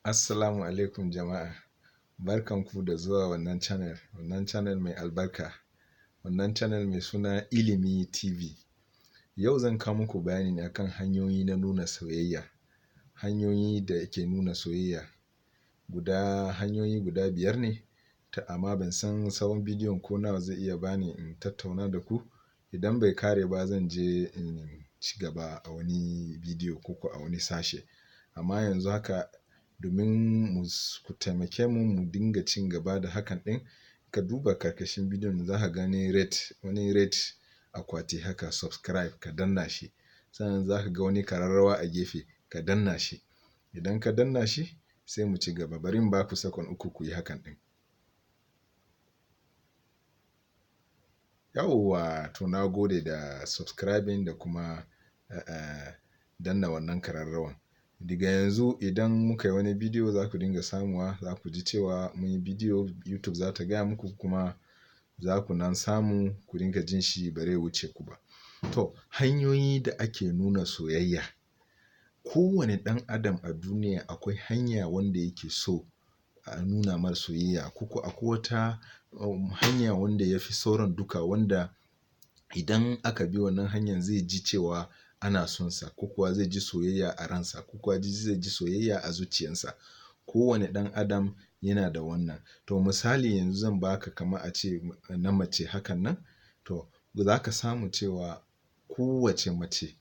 Assalamu alaikum jama'a. Barkanku da zuwa wannan channel mai albarka, wannan channel mai suna Ilimi TV. Yau zan kawo muku bayani ne akan hanyoyi na nuna soyayya. Hanyoyi da ke nuna soyayya hanyoyi guda 5 ne, amma ban san tsawon bidiyon ko nawa zai iya bani in tattauna da ku. Idan bai kare ba zan je in ci gaba a wani bidiyo ko a wani sashe. Amma yanzu haka domin ku taimake mu mu dinga cin gaba da hakan ɗin, ka duba karkashin bidiyon za ka gani red, wani red akwati haka subscribe ka danna shi. Sannan za ka ga wani kararrawa a gefe ka danna shi. Idan ka danna shi sai mu ci gaba. Bari in ba ku sakon 3 ku yi hakan ɗin. Yawwa, to na gode da subscribing da kuma danna wannan kararrawan. Daga yanzu idan muka yi wani bidiyo za ku dinga samuwa, za ku ji cewa mun yi bidiyo, YouTube za ta gaya muku kuma za ku nan samu ku dinga jin shi ba zai wuce ku ba. To, hanyoyi da ake nuna soyayya. Kowane ɗan adam a duniya akwai hanya wanda yake so a nuna mar soyayya, ko akwai wata hanya wanda ya fi sauran duka wanda idan aka bi wannan hanyar zai ji cewa ana son sa, ko kuwa zai ji soyayya a ransa, ko kuwa zai ji soyayya a zuciyarsa. Kowane ɗan adam yana da wannan. To misali yanzu zan baka kamar a ce na mace hakan nan, to za ka samu cewa kowace mace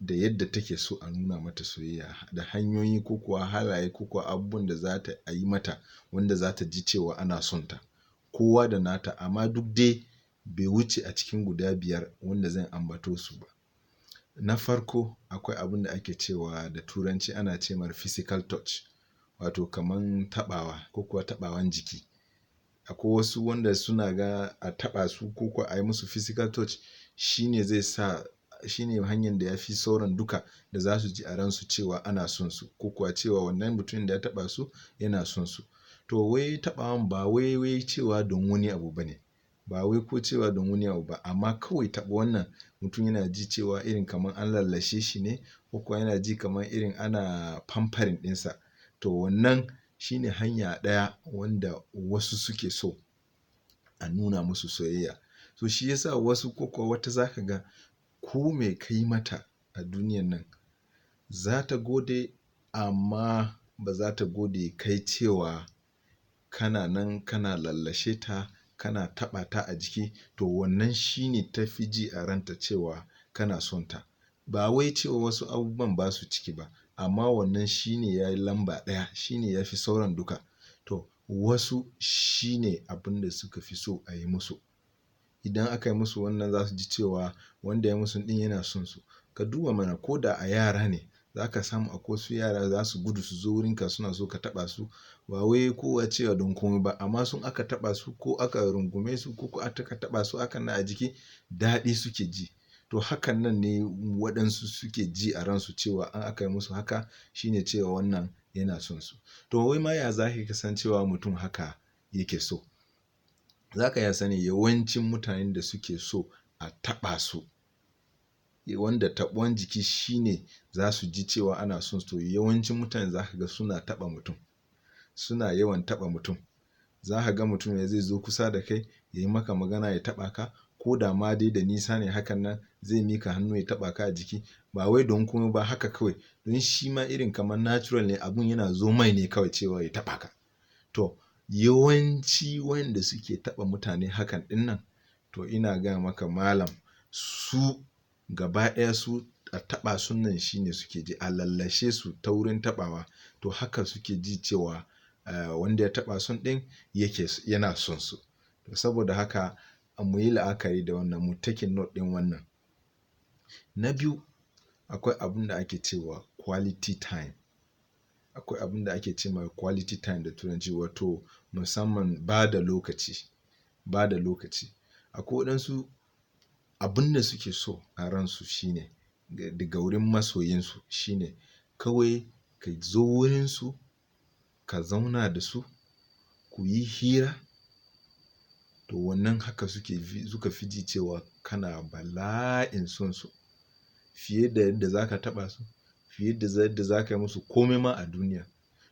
da yadda take so a nuna mata soyayya, da hanyoyi ko kuwa halaye ko kuwa abubuwan da za ta yi mata wanda za ta ji cewa ana son ta. Kowa da nata, amma duk dai bai wuce a cikin guda 5 wanda zan ambato su ba. Na farko akwai abin da ake cewa da turanci ana ce mar physical touch, wato kaman taɓawa ko kuwa taɓawan jiki. Akwai wasu wanda suna ga a taɓa su ko kuwa a yi musu physical touch shine zai sa, shine hanyar da ya fi sauran duka da za su ji a ransu cewa ana son su, ko kuwa cewa wannan mutumin da ya taɓa su yana son su. To wai taɓawan ba wai cewa don wani abu bane, ba wai ko cewa don wani abu ba, amma kawai taɓa wannan mutum yana ji cewa irin kamar an lallashe shi ne, ko kuwa yana ji kamar irin ana pampering ɗinsa. To wannan shine hanya ɗaya wanda wasu suke so a nuna musu soyayya. So shi yasa wasu ko kuwa wata za ka ga ko me ka yi mata a duniyan nan za ta gode, amma ba za ta gode kai cewa kana nan kana lallashe ta, kana taɓa ta a jiki. To wannan shine ta fi ji a ranta cewa kana son ta. Ba wai cewa wasu abubuwan ba su ciki ba, amma wannan shine ya yi lamba ɗaya, shine ya fi sauran duka. To wasu shine abin da suka fi so a yi musu. Idan aka yi musu wannan za su ji cewa wanda ya musu ɗin yana son su. Ka duba mana ko da a yara ne, za ka samu akwai wasu yara za su gudu su zo wurinka suna so ka taɓa su. Ba wai kowa cewa don komai ba, amma sun aka taɓa su ko aka rungume su ko aka taɓa su hakan nan a jiki, daɗi suke ji. To hakan nan ne waɗansu suke ji a ransu cewa an aka yi musu haka shine cewa wannan yana son su. To wai ma ya za ka san cewa mutum haka yake so? Za ka iya sani yawancin mutanen da suke so a taɓa su, wanda taɓuwan jiki shine za su ji cewa ana son su. To yawancin mutane za ka ga suna taɓa mutum, suna yawan taɓa mutum. Za ka ga mutum ne zai zo kusa da kai ya yi maka magana ya taɓa ka, ko da ma dai da nisa ne hakan nan zai mika hannu ya taɓa ka a jiki. Ba wai don komai ba, haka kawai. Don shi ma irin kamar natural ne, abun yana zo mai ne kawai cewa ya taɓa ka. To yawanci wanda suke taɓa mutane hakan ɗin nan, to ina gaya maka malam, su gaba ɗaya su a taɓa su nan shine suke ji, a lallashe su ta wurin taɓawa. To haka suke ji cewa wanda ya taɓa sun ɗin yana son su. To saboda haka mu yi la'akari da wannan, mu taking note ɗin wannan. Na biyu, akwai abin da ake cewa quality time. Akwai abin da ake cewa quality time da turanci, wato musamman ba da lokaci, ba da lokaci. Akwai waɗansu abin da suke so a ransu shine daga wurin masoyinsu shine kawai ka zo wurinsu, ka zauna da su, ku yi hira. To wannan haka suka fi ji cewa kana bala'in son su fiye da yadda za ka taɓa su, fiye da yadda za ka yi musu komai ma a duniya.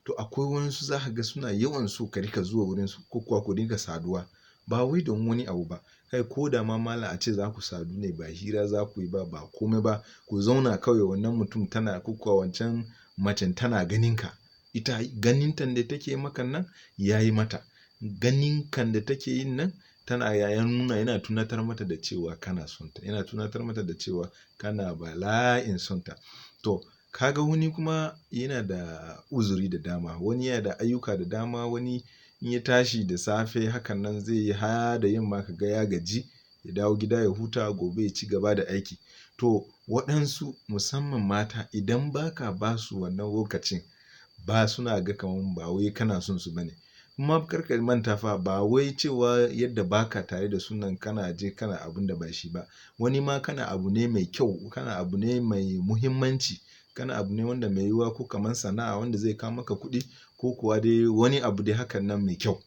To akwai wasu za ka ga suna yawan so ka rika zuwa wurinsu ko kuwa ku dinga saduwa. Ba wai don wani abu ba. Kai ko da ma malam a ce za ku sadu ne, ba hira za ku yi ba, ba komai ba. Ku zauna kawai, wannan mutum tana ko kuwa wancan macen tana ganinka. Ita ganintan da take maka nan ya yi mata. Ganinkan da take yin nan tana ya nuna, yana tunatar mata da cewa kana son ta. Yana tunatar mata da cewa kana bala'in son ta. To ka ga wani kuma yana da uzuri da dama. Wani yana da ayyuka da dama. Wani in ya tashi da safe hakan nan zai yi har da yamma ka ga ya gaji, ya dawo gida ya huta, gobe ya ci gaba da aiki. To waɗansu musamman mata, idan ba ka ba su wannan lokacin ba, suna ga kaman ba wai kana son su ba ne. Kuma kar ka manta fa, ba wai cewa yadda ba ka tare da su nan kana je kana abun da ba shi ba. Wani ma kana abu ne mai kyau, kana abu ne mai muhimmanci, kana abu ne wanda mai yiwuwa ko kamar sana'a wanda zai kawo maka kuɗi ko kuwa dai wani abu dai hakan nan mai kyau.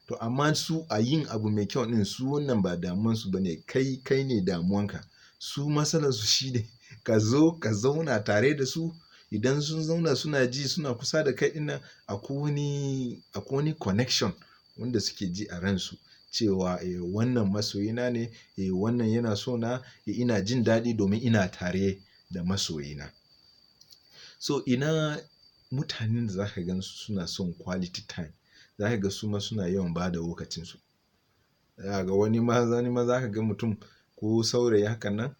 To amma su a yin abu mai kyau ɗin, su wannan ba damuwansu ba ne. Kai, kai ne damuwanka. Su matsalarsu shine ka zo ka zauna tare da su. Idan sun zauna suna ji suna kusa da kai ɗin nan, akwai wani connection wanda suke ji a ransu cewa eh, wannan masoyina ne, eh, wannan yana so na, eh, ina jin daɗi domin ina tare da masoyina. So ina mutanen da za ka gan su suna son quality time, za ka ga su ma suna yawan ba da lokacinsu. Za ka ga wani ma za ka ga mutum ko saurayi hakan nan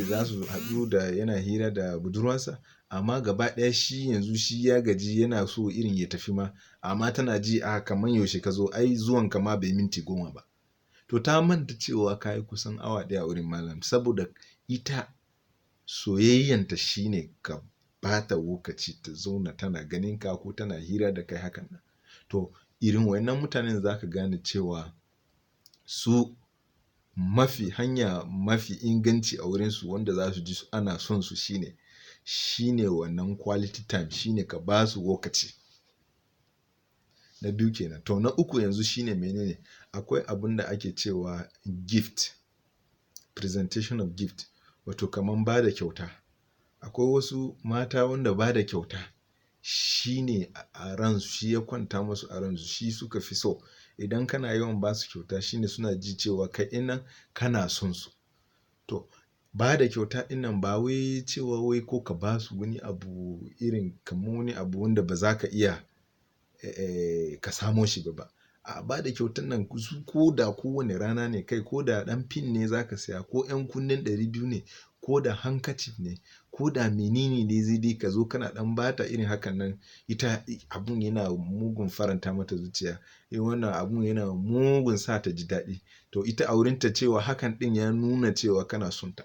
za su haɗu da yana hira da budurwarsa, amma gaba ɗaya shi yanzu shi ya gaji, yana so irin ya tafi ma, amma tana ji a kamar yaushe ka zo, ai zuwan ka ma bai minti 10 ba. To ta manta cewa ka yi kusan awa 1 a wurin, malam, saboda ita soyayyanta shine ka ba ta lokaci ta zauna tana ganin ka ko tana hira da kai hakan nan. To irin wayannan mutanen za ka gane cewa su mafi hanya mafi inganci a wurinsu wanda za su ji ana son su shine wannan quality time, shine ka ba su lokaci. Na biyu kenan. To na uku yanzu shine menene? Akwai abun da ake cewa gift, presentation of gift, wato kaman ba da kyauta. Akwai wasu mata wanda ba da kyauta shine a ransu, shi ya kwanta musu a ransu, shi suka fi so. Idan kana yawan ba su kyauta, shine suna ji cewa kai ɗin nan kana son su. To ba da kyauta ɗin nan ba wai cewa wai ko ka ba su wani abu irin kamar wani abu wanda ba za ka iya ka samo shi ba. A ba da kyautan nan su ko da kowane rana ne, kai ko da ɗan pin ne za ka saya, ko ƴan kunnen 200 ne, ko da handkerchief ne, ko da menene ne, zai dai ka zo kana ɗan ba ta irin hakan nan, ita abun yana mugun faranta mata zuciya. Eh, wannan abun yana mugun sa ta ji daɗi. To ita a wurinta cewa hakan ɗin ya nuna cewa kana son ta.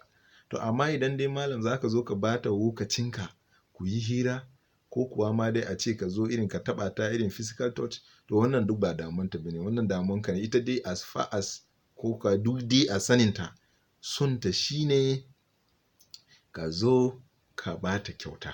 To amma idan dai, malam, za ka zo ka ba ta lokacinka ku yi hira, ko kuwa ma dai a ce ka zo irin ka taɓa ta, irin physical touch, to wannan duk ba damuwanta ba ne, wannan damuwanka ne. Ita dai as far as ko ka duk dai a saninta, son ta shine ka zo ka ba ta kyauta.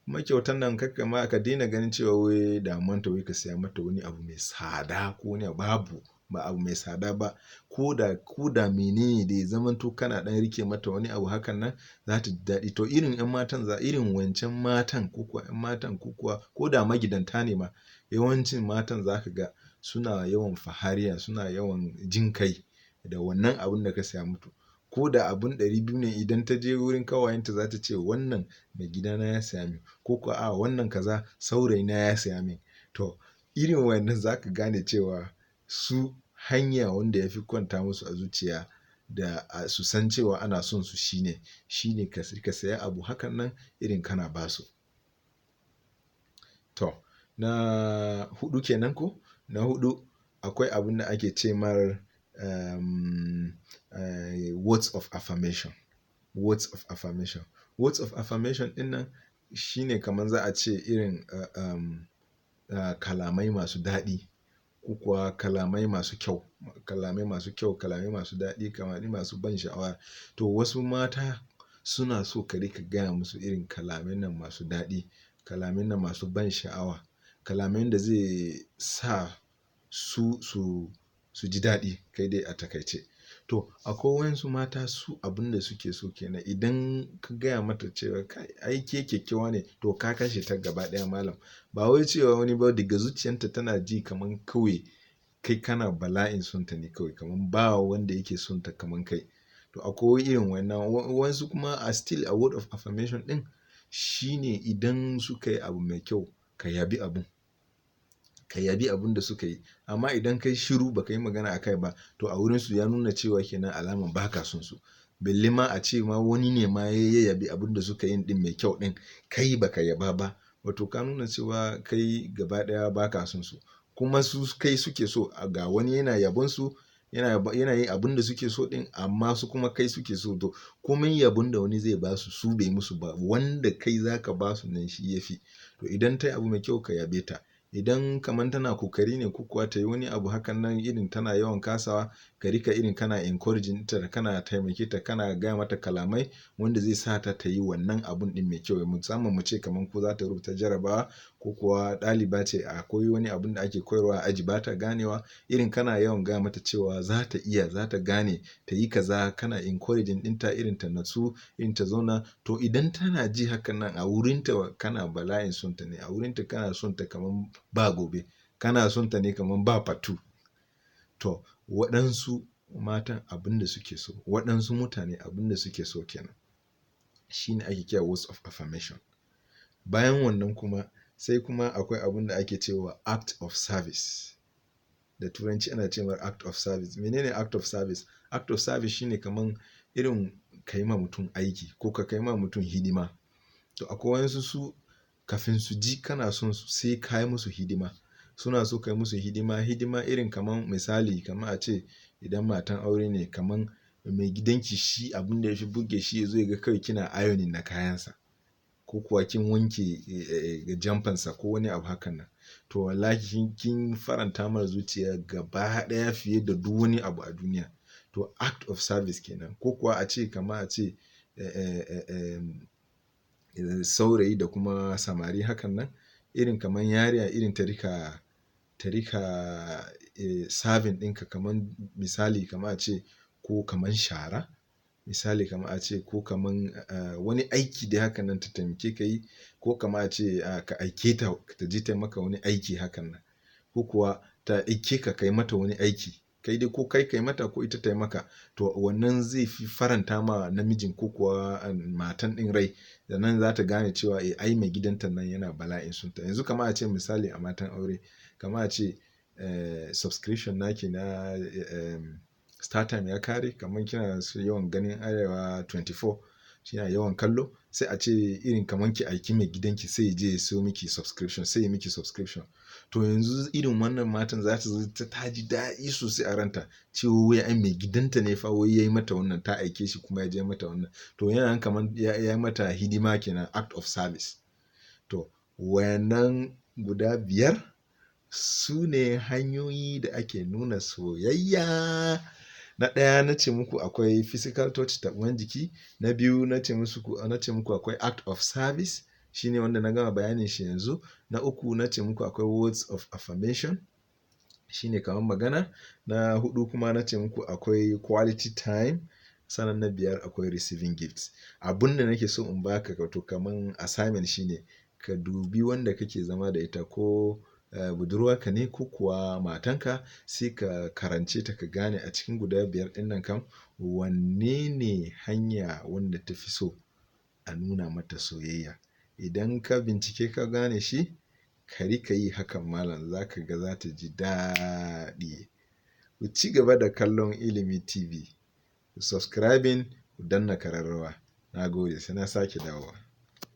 Kuma kyautan nan kar ma ka daina ganin cewa wai damuwanta wai ka saya mata wani abu mai tsada ko wani abu, babu, ba abu mai tsada ba. Ko da menene dai, zamanto kana ɗan rike mata wani abu hakan nan, za ta ji daɗi. To irin 'yan matan za irin wancan matan ko kuwa 'yan matan ko kuwa ko da magidanta ne ma, yawancin matan za ka ga suna yawan fahariya, suna yawan jin kai da wannan abun da ka saya musu. Ko da abun 200 ne, idan ta je wurin ƙawayenta za ta ce, "Wannan maigidana ya saya min," ko kuwa, "A wannan kaza saurayina ya saya min." To irin wannan za ka gane cewa su hanya wanda ya fi kwanta musu a zuciya da su san cewa ana son su shine ka saya abu hakan nan irin kana ba su. To na huɗu kenan ko? Na huɗu, akwai abun da ake ce mar words of affirmation. Words of affirmation. Words of affirmation ɗin nan shine kamar za a ce irin kalamai masu daɗi ko kuwa kalamai masu kyau, kalamai masu kyau, kalamai masu daɗi, kalamai masu ban sha'awa. To wasu mata suna so ka riƙa gaya musu irin kalamai nan masu daɗi, kalamai nan masu ban sha'awa, kalamai da zai sa su su ji daɗi, kai dai a takaice. To akwai waƴansu mata su abin da suke so kenan. Idan ka gaya mata cewa kai ai ke kyakkyawa ne, to ka kashe ta gaba ɗaya malam. Ba wai cewa wani ba, daga zuciyarta tana ji kaman kawai kai kana bala'in son ta ne kawai, kaman ba wanda yake son ta kaman kai. To akwai irin wannan. Wasu kuma a still a word of affirmation ɗin shine idan suka yi abu mai kyau, ka yabi abun. Ka yabi abun da suka yi. Amma idan kai shiru ba ka yi magana a kai ba, to a wurinsu ya nuna cewa kenan alaman ba ka son su. Balle ma a ce ma wani ne ma ya yabi abun da suka yi ɗin mai kyau ɗin, kai ba ka yaba ba. Wato ka nuna cewa kai gaba ɗaya ba ka son su. Kuma su kai suke so, ga wani yana yabon su, yana yin abun da suke so ɗin, amma su kuma kai suke so. To komai yabon da wani zai ba su, su bai musu ba, wanda kai za ka ba su nan shi ya fi. To idan ta yi abu mai kyau, ka yabe ta. Idan kaman tana kokari ne ko kuwa ta yi wani abu hakan nan irin tana yawan kasawa, ka rika irin kana encouraging ta, kana taimake ta, kana gaya mata kalamai wanda zai sa ta ta yi wannan abun ɗin mai kyau. Musamman mu ce kaman ko za ta rubuta jarabawa ko kuwa ɗaliba ce, akwai wani abun da ake koyarwa a aji ba ta ganewa, irin kana yawan gaya mata cewa za ta iya, za ta gane, ta yi kaza, kana encouraging ɗinta irin ta natsu, irin ta zauna. To idan tana ji hakan nan, a wurinta kana bala'in son ta ne, a wurinta kana son ta kaman ba gobe, kana son ta ne kaman ba part two. To waɗansu matan abin da suke so, waɗansu mutane abin da suke so kenan. Shine ake kira words of affirmation. Bayan wannan kuma sai kuma akwai abun da ake cewa act of service. Da Turanci ana ce mar act of service. Menene act of service? Act of service shine kaman irin ka yi ma mutum aiki ko ka kai ma mutum hidima. To akwai waƴansu su kafin su ji kana son su, sai ka yi musu hidima. Suna so ka yi musu hidima, hidima irin kaman misali, kaman a ce idan matan aure ne, kaman mai gidanki, shi abun da ya fi burge shi ya zo ya ga kawai kina ironing na kayansa ko kuwa kin wanke jamfansa ko wani abu hakan nan. To wallahi kin faranta mara zuciya gaba ɗaya fiye da duk wani abu a duniya. To act of service kenan. Ko kuwa a ce kama a ce saurayi da kuma samari hakan nan, irin kaman yarinya irin ta rika serving ɗinka, kaman misali kaman a ce ko kaman shara, misali kaman a ce ko kaman wani aiki dai hakan nan ta taimake ka yi, ko kaman a ce ka aike ta ta je ta maka wani aiki hakan nan, ko kuwa ta aike ka kai mata wani aiki. Kai dai ko kai kai mata ko ita ta yi maka. To wannan zai fi faranta ma namijin ko kuwa matan ɗin rai. Da nan za ta gane cewa eh, ai mai gidanta nan yana bala'in son ta. Yanzu kaman a ce misali a matan aure, kaman a ce subscription naki na StarTime ya kare, kaman kina yawan ganin Arewa 24, kina yawan kallo, sai a ce irin kaman ki aiki mai gidanki sai ya je ya siyo miki subscription, sai ya miki subscription. To yanzu irin wannan matan za ta zo ta ji daɗi sosai a ranta cewa wai ai mai gidanta ne fa wai ya yi mata wannan, ta aike shi kuma ya je mata wannan. To yana nan kaman ya yi mata hidima kenan, act of service. To wayannan guda 5 su ne hanyoyi da ake nuna soyayya. Na ɗaya na ce muku akwai physical touch, taɓuwan jiki. Na biyu na ce muku akwai act of service, shine wanda na gama bayanin shi yanzu. Na uku na ce muku akwai words of affirmation, shine kamar magana. Na huɗu kuma na ce muku akwai quality time. Sannan na biyar akwai receiving gifts. Abun da nake so in baka wato kaman assignment shine ka dubi wanda kake zama da ita, ko budurwarka ne ko kuwa matanka, sai ka karance ta ka gane a cikin guda 5 ɗin nan kam wanne ne hanya wanda ta fi so a nuna mata soyayya. Idan ka bincike ka gane shi, ka rika yi hakan malam, za ka ga za ta ji daɗi. Ku ci gaba da kallon Ilimi TV, ku subscribing, ku danna kararrawa. Na gode, sai na sake dawowa.